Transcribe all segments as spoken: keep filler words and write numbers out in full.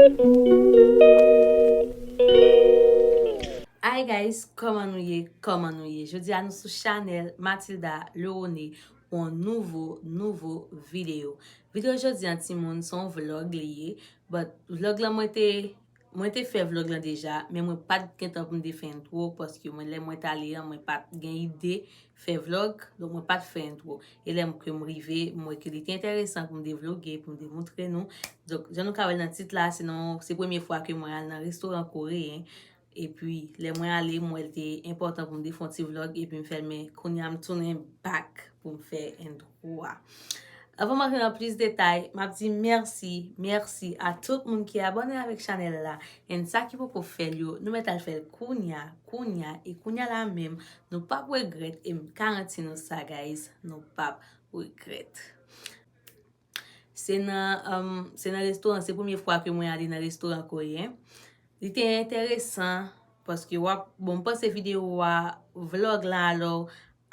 Hi guys, kòman nou ye? Kòman nou ye? Jodi a nou sou chanèl Mathilda Lerone pou yon nouvo, nouvo videyo. Videyo jodi a, timoun, se yon vlog li ye. But vlog lan mwen te, mwen te fè vlog lan deja, men mwen pa t gen tan pou m te fè entwo, paske mwen, lè mwen t ale an, mwen pa t gen ide fè vlog, donk mwen pa t fè entwo. E lè m, ke m rive, m wè ke li te enteresan pou m te vloge, pou m te moutre nou. Donk, jan nou ka wè l nan tit la, se nan, se premye fwa ke mwen al nan restoran koreyen. Epi, lè mwen ale, m wè l te enpòtan pou m te fè yon ti vlog, epi m fè l, men kounye a m tounen back pou m fè entwo a. Anvan m antre nan plis detay, m ap di mèsi, mèsi a tout moun ki abòne avèk chanèl la. And sa ki poko fè l yo, nou mèt al fè l kounye a, kounye a, e kounye a la menm, nou p ap regrèt, e m garanti nou sa, guys, nou p ap regrèt. Se nan, um, se nan restoran, se premye fwa ke mwen ale nan restoran koreyen. Li te enteresan, paske w ap, bon, m panse videyo a, vlog la, alò,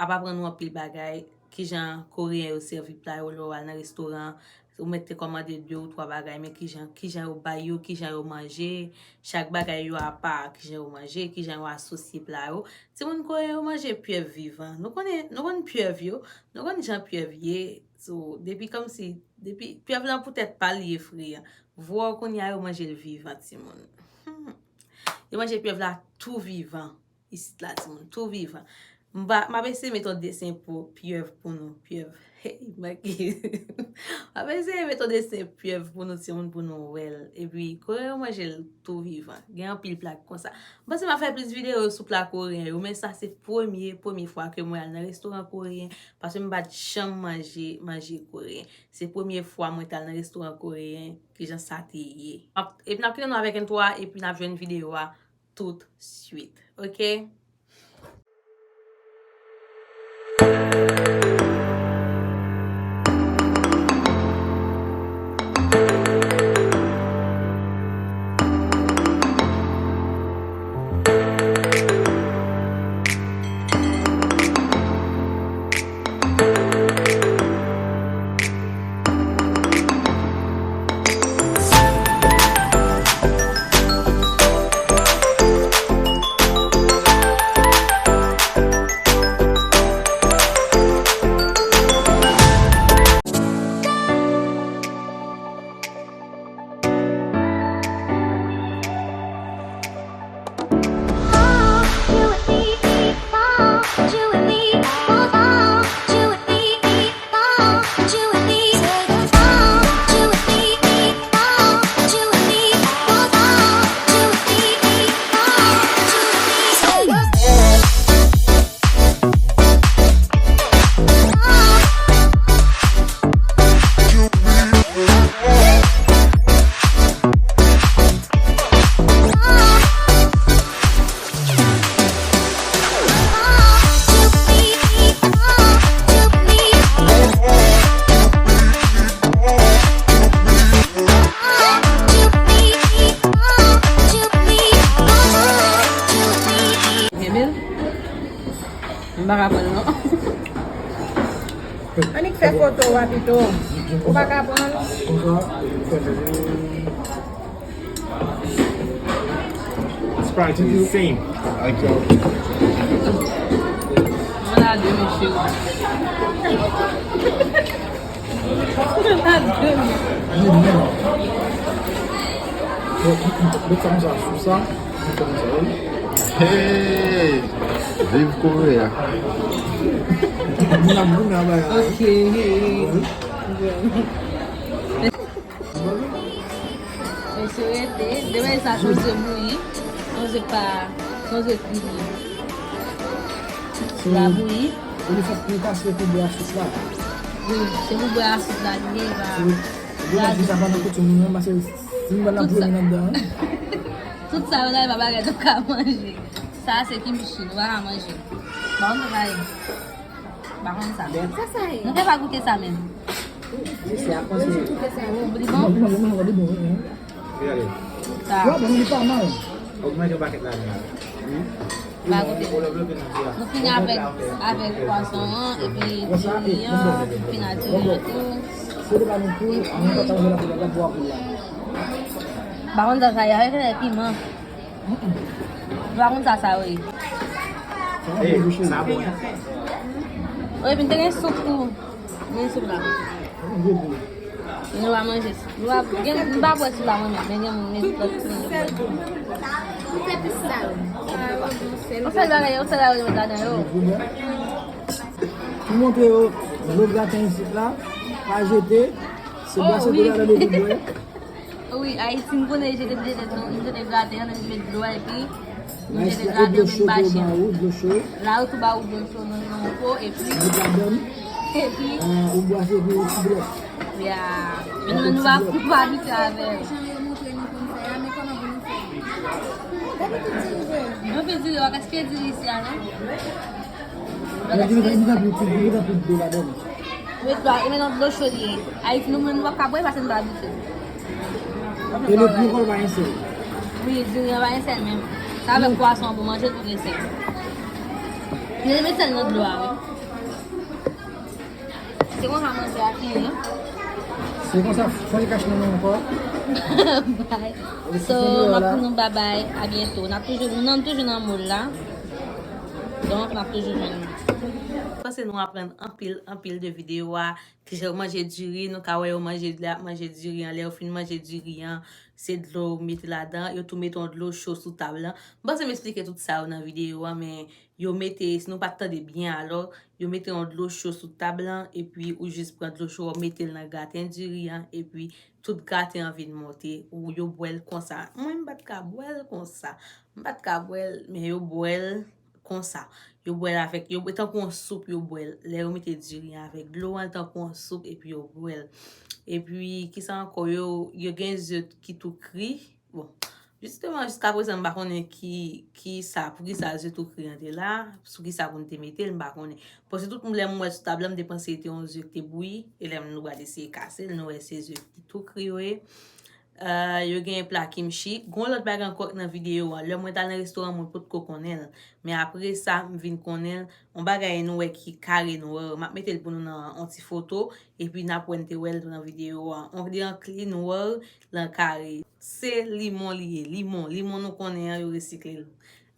ap aprann ou anpil bagay, kijan koreyen yo sèvi pla yo lè w al nan restoran, ou mèt te kòmande de ou twa bagay, men kijan, kijan yo bay yo, kijan yo manje, chak bagay yo apa, kijan yo manje, kijan yo asosye pla yo. Timoun koreyen yo manje pyèv vivan. Nou konnen, nou konn pyèv yo, nou konn jan pyèv ye. So, depi kòmsi, depi pyèv lan poutèt pa l ye fri an. Vwò kounye a yo manje l vivan, timoun. Hmm. Yo manje pyèv la tou vivan. Isit la, timoun, tou vivan. M va, m ap eseye met yon desen pou pyèv pou nou, pyèv. Hey, manke. M ap eseye met yon desen pyèv pou nou, timoun, pou nou wè l. Epi, koreyen yo manje l tou vivan. Gen anpil pla konsa. M panse m ap fè plis videyo sou pla koreyen yo, men sa se premye, premye fwa ke mwen al nan restoran koreyen, paske m pa t janm manje, manje koreyen. Se premye fwa mwen t al nan restoran koreyen, kijan sa te ye. M ap, epi n ap kite nou avèk entwo a, epi n ap jwenn videyo a tout swit. Oke? Renmen l? M pa ka pran l non. Annik fè foto a pito. Ou pa ka pran l? Sprite is the same. Ok. Mwen la de mesye. Mwen la de mesye. Met sa konsa sou sa. Hey! Viv Korea. Moun ap goumen anba la. Ok. Mesye rete, demen sa se yon ze bouyi, se yon ze pa, se yon ze kriye. Li pa bouyi. E li fèt pou li pase pou bwè a sos la. Wi, se pou bwè a sos la li ye, li pa. Domaj, sa pa nan koutim nou, paske si nou ba l ap vole nan dan. Tout sa yo la, e pa bagay nou ka manje. Sa se kimchi, nou pa ka manje. Ba konn sa ye. Ba konn sa. Sa sa ye? Nou te pa goute sa menm. Li bon? Li bon, li bon, li bon, li bon, wi. Sa. Li bon, li pa mal. Ou manje yon pakèt la menm. Ba goute. Nou fini avèk, avèk pwason an, epi diri an, nou fini ak diri an tou. Se te pa nou poul, nou pa ta manje la pou la, pou la poul la. Ba konn sa sa ye, avèk piman. Ba konn sa sa ye. Sa bon, wi. Wi, epi te gen soup tou. Men soup la. Nou va manje. Nou va gen, nou va bwè sou la mwen menm, men gen moun men lòt moun. Ou fè plis sal. Ou fè bagay, ou fè bagay yo met ladan yo. M montre yo dlo graten isit la, pa jete, se bwase dlo ladan depi bwè. Wi, Ayiti, m konnen jete, jete, nou jete graten an, nou met dlo epi nou jete graten an, nou ba chen. La yo tou ba ou dlo cho nan yon po epi met ladan. Epi ou bwase epi yon ti dlo. Ya. Men nou, nou pa, nou pa abitye avè l. Jan yo montre nou konn fè a, men kòman pou nou fè? Depi tout diri vre. Mwen fè diri, w a gaspiye diri isi a, non? Mwen diri, mwen diri, mwen diri, mwen diri dlo ladan. Ou met dlo, ou met nan dlo cho li ye. Ayiti, nou menm, nou pa ka bwè, paske nou pa abitye. E le pou kòl pa gen sèl. Wi, diri an pa gen sèl menm. Sa avèk pwason an pou manje tou gen sèl. Yo te met sèl nan dlo a, wi. Se konsa manje a fini. Se konsa, fò li kache nan men ankò. Bye. So, m ap di nou babay, a byento. N ap toujou, nou toujou nan mòl la. Donk, n ap toujou jwenn nou. Panse nou aprann anpil, anpil de videyo a. Kijan yo manje diri, nou ka wè yo manje, lè y ap manje diri an. Lè yo fin manje diri an, se dlo yo mete ladan. Yo tou mete yon dlo cho sou tab lan. M panse m eksplike tout sa yo nan videyo an, men yo mete, si nou pa t tande byen alò, yo mete yon dlo cho sou tab lan, epi ou jis pran dlo cho, w mete l nan graten diri an, epi tout graten an vin monte, ou yo bwè l konsa. Mwen, m pa t ka bwè l konsa. M pa t ka bwè l, men yo bwè l konsa. Yo bwè l avèk, yo bwè tankou yon soup, yo bwè l. Lè yo mete diri an avèk dlo an, tankou yon soup, epi yo bwè l. Epi, kisa ankò? Yo, yo gen ze ki tou kri. Bon, jisteman, jiskaprezan, m pa konnen ki, ki sa, pou ki sa ze tou kri an te la, sou ki sa pou n te mete l, m pa konnen. Paske tout moun, lè m wè l sou tab la, m te panse se te yon ze ki te bouyi, e lè m, nou pral eseye kase l, nou wè se ze ki tou kri yo ye. Euh, yo gen pla kimchi. Gon lòt bagay ankò nan videyo an. Lè mwen t al nan restoran, mwen potko konnen l. Men apre sa, m vin konnen l. Yon bagay nou wè ki kare nwè. M ap mete l pou nou nan yon ti foto. Epi n ap wè n te wè l nan videyo an. On de ankli nwè lan kare. Se limon li ye. Limon. Limon nou konnen an, yo resikle l.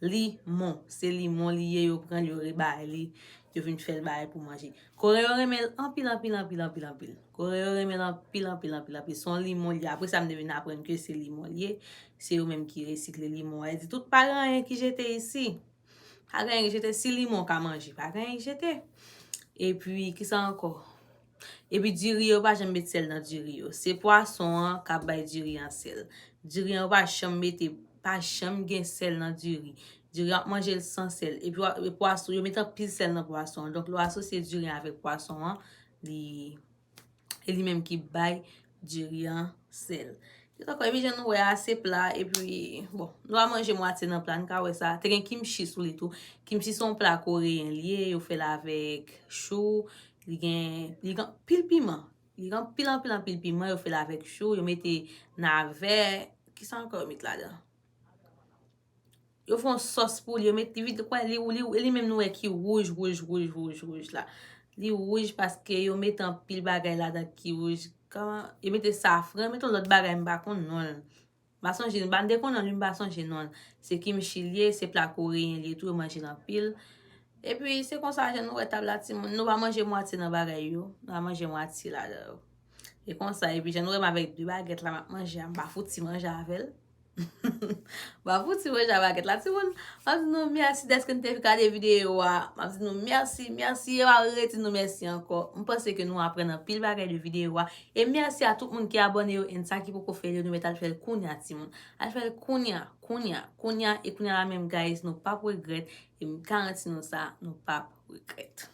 Limon. Se limon li ye, yo pran l, yo rebay li. Yo vin fè l bagay pou manje. Koreyen yo renmen l anpil, anpil, anpil, anpil, anpil. Koreyen yo renmen l anpil, anpil, anpil, anpil. Se yon limon li ye. Apre sa, m te vin aprann ke se limon li ye. Se yo menm ki resikle limon. Sa vle di tout pa gen anyen ki jete isi. Pa gen anyen ki jete. Si limon ka manje, pa gen anyen ki jete. Epi, kisa ankò? Epi diri yo, pa janm met sèl nan diri yo. Se pwason an k ap bay diri an sèl. Diri an, yo pa janm mete, pa janm gen sèl nan diri. Diri an ap manje l san sèl. Epi wa-, e pwason, yo met anpil sèl nan pwason an. Donk, lè w asosye diri an avèk pwason an, li, e li menm ki bay diri an sèl. Kisa ankò? Epi jan nou wè a, se pla, epi, bon, nou va manje mwatye nan pla, n ka wè sa. Te gen kimchi sou li tou. Kimchi se yon pla koreyen li ye, yo fè l avèk chou, li gen, li gen anpil piman. Li gen anpil, anpil, anpil piman, yo fè l avèk chou, yo mete navè, kisa ankò yo met ladan? Yo fè yon sòs pou li, yo met li vit, kwè, li, li, li menm nou wè ki wouj, wouj, wouj, wouj, wouj la. Li wouj paske yo met anpil bagay ladan ki wouj. Kòman, yo mete safran, yo mete yon lòt bagay, m pa konn non l. M pa sonje, m pa, m te konn non l, m pa sonje non l. Se kimchi li ye, se pla koreyen li ye tou, yo manje l anpil. Epi, se konsa, jan nou wè tab la, timoun, nou pa manje mwatye nan bagay yo. Nou pa manje mwatye ladan yo. E konsa, epi jan nou wè m avèk de bagèt la, m ap manje a, m pa fouti manje avè l. M pa fouti manje a bagèt la, timoun. M ap di nou mèsi dèske n te gade videyo a. M ap di nou mèsi, mèsi, e m ap redi nou mèsi ankò. M panse ke nou aprann anpil bagay de videyo a. E mèsi a tout moun ki abòne yo, and sa ki poko fè l yo, nou mèt al fè l kounya, timoun. Al fè l kounya, kounya, kounya, e kounya la menm, guys, nou p ap regrèt, e m garanti nou sa, nou p ap regrèt.